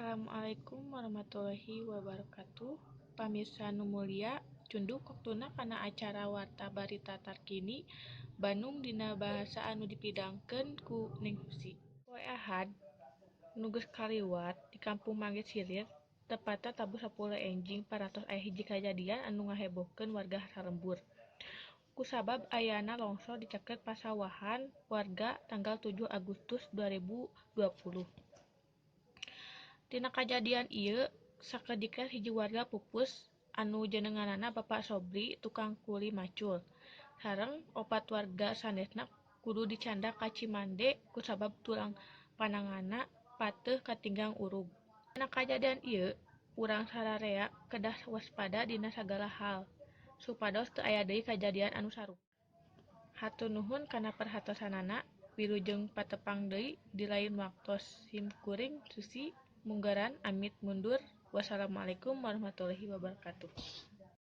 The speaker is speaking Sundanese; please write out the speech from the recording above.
Assalamualaikum warahmatullahi wabarakatuh. Pamirsa nu mulia, cunduk waktuna kana acara Warta Barita Tarkini Bandung dina bahasa anu dipidangkeun ku Neng Susi. Poe Ahad nu geus kaliwat di Kampung Manggis Hilir, tepatna tabuh 10 enjing parantos aya hiji kajadian anu ngahebohkeun warga salembur. Kusabab ayana longsor di caket pasawahan warga tanggal 7 Agustus 2020. Tina kajadian ieu sakedikna hiji warga pupus anu jenenganana Bapak Sobri, tukang kuli macul. Sareng opat warga sanesna kudu dicandak ka Cimande kusabab tulang pananganna pateh katinggang urug. Dina kajadian ieu urang sararea kedah waspada dina sagala hal supados teu aya deui kajadian anu sarupa. Hatur nuhun kana perhatosanana, wilujeng patepang deui di lain waktos. Sim kuring Susi Munggaran amit mundur. Wassalamualaikum warahmatullahi wabarakatuh.